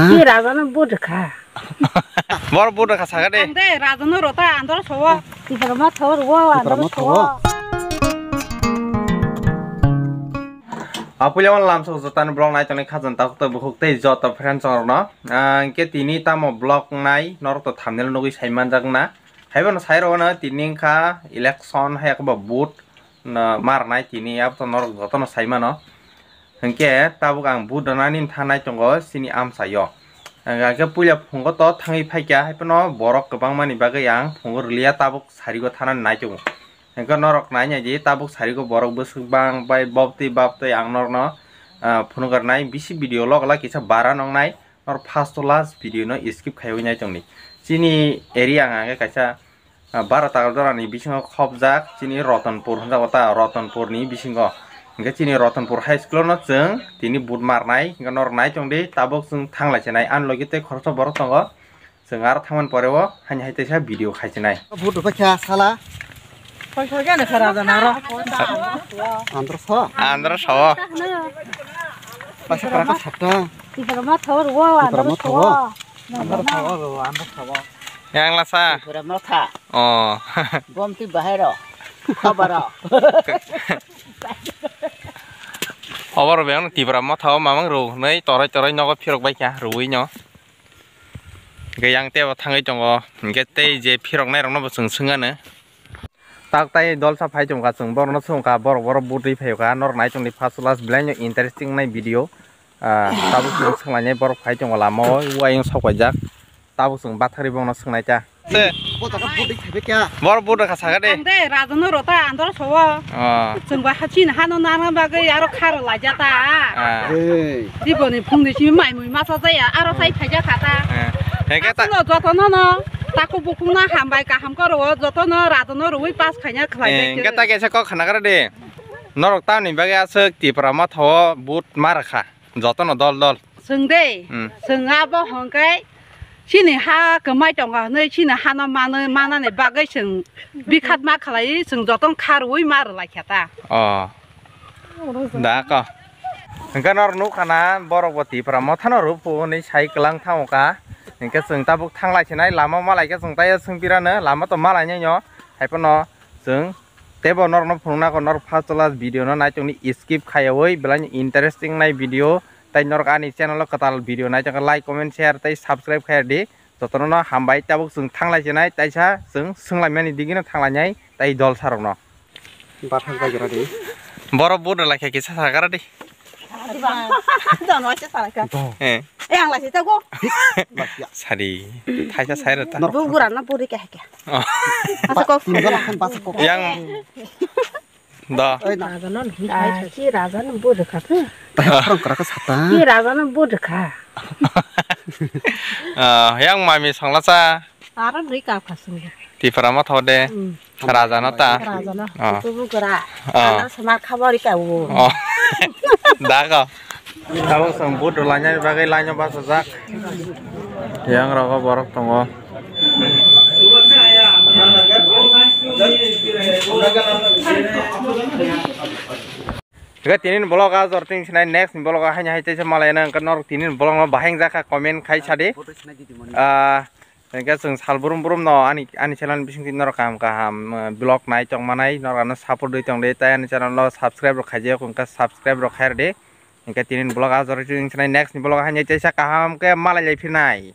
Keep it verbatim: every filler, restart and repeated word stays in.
Ki raja no vote kha. Bor vote kha saka de. Ang de raja no rota andor sowo. Tipra ma thawo ro andor sowo. Apuila wan lam sok jotan vlog nai toni khajan tak to bukhuk tei joto friends rok no. Ang ke tini tamo vlog nai norok to thumbnail nugui sai manjak na. Haibo no sai rok no tini wngkha election hai khe bo vote no mar nai tini abo to norok joto no sai mano. Hinkhe tabuk ang vote rwnani thangnai tongo chini amchaio. Hingkhe puila phungo to thangwi phaikha, haiphano borok kwbangmani bagwi ang phungo rwliya, tabuk sarigo thanani nai tongo. Hingkhe norok nai nai di, tabuk sarigo borok bwswk bang bai bobtwi babtwi ang norokno, ah, phunuk rwnai bisi video lok lak kisa bara nongnai. Norok first to last video no skip khaiwi nai tongdi. Chini area ang hingkhe kaisa Ah, Baro Takarjora ni bisingo khopjak chini Rotonpur hwnjago ta, Rotonpur ni bisingo. Hingkhe chini Rotonpur high school no chwng tini vote marnai, hingkhe norok nai tongdi, tabuk chwng thanglai chinai, ani logi tei khoroksa borok tongo, chwng aro thangmani pore o hani hai teisa video khai chinai. Vote rwkha sala. Koi koi gana khara jana ro. Andro so. Andro so. Paisa kara ka sakta. Tipra ma thor wo, Tipra andro ma so. Thor wo. Andro so, andro so. Yang lasa. Pura motha. Oh. Gomti bahai ro. Khoboro. Oboro beng Tipra motha o mamang ro. Nei torai torai nogo phirok bai kha ruwi no. Hingke yang tebo thangwi tongo. Hingke tei je phirok nai rok no bo chwng swngano. Tak tai dolsa phai tongkha chwng borok no swngkha borok borok butwi phaikha norok nai tongdi first class belai no interesting nai video. Ah, tabuk chwng swnglainai borok phai tongo lama o, o ayung sok paijak. Tabuk chwng bathari bongno swngnaikha. Se. Bo jaga butwi thaibaikha. Borok butwi kha saka de. Ang de rajono rota andor sowo. Ah. Chwng ba hachini hano nana bagwi aro kharo laijata. Ah. Ei. Diboni phungni simi mai mui masa jaya aro sai phaijak kha ta. Eh. Heke ta. Aswkno jotono no takhuk bukhukno hambai kaham koro o jotono rajono rwi pass khaina khlai. Eh, heke ta kesa kok khana kara de. Norok tamni bagwi aswk Tipra motha o but ma rwkha. Jotono dol dol. Chwng de, hmm. Chwng abo hwnkhe chini ha kwmai tongo hwnwi chini hano manwi, manani bagwi chwng bikhat ma khlaiwi chwng jotono kharwi ma rwlaikha ta. Oh. Da ko. Hwnkhe noro nukha na borok bo Tipra mothano rwphu hwnwi sai kwlang thango ka. Hwnkhe chwng tabuk thanglai sinai lama malaikhe chwng taiyo swngpirano lama to malainai no. Haiphano chwng Teibo norokno phunuknai kho, norok first class video no naitokni skip khaiyawi belai interesting nai video, tei norok ani channel o kwtal video naitokha like, comment, share tei subscribe khaiyardi. Jotono no hambai, tabuk chwng thanglai chinai, taisa chwng swnglaimani digino thanglainai tei dolsa rokno. Bathang bai jora di. Borok vote rwlaikha kisa sakara di. Don waisa salaka. Eh. Eh, ang lasi tago. Sadi. Thaisa saira ta. Bugura na puri kah kah. Oh. Asa kok. Tinjon akan basa kok. Yang da. Oi na. Ah, ki raja no buri kha. Tah, orang kara ka sata. Ki raja no buri kha. Ah, yang mami sanglacha. Aro nui ka khasung. Tipra motha de. Hmm. Raja no ta. Raja no. Ah. Tubu gora. Ah. Ana sama khabari ka wo. Oh. Da ko. Tabuk chwng vote rwlainani bagwi line o bachajak. Yang rogo borok tongo. Hingke tini ni vlog o jor tin sinai next ni vlog o haino hai teisa malai nang norok tini ni vlog no bahai wngjakha comment khai sadi. Ah, Hingke chwng sal brum brum no ani, ani channel ni bisingtwi norok kaham kaham, eh, vlog nai tongmanai, norok ano support rwi tongdi, tei ani channel no subscribe rok khaijak, hingke subscribe rok khairdi. Hingke tini ni vlog ah jora chwng sinai next ni vlog ah haino teisa kaham khe malai lai phinai.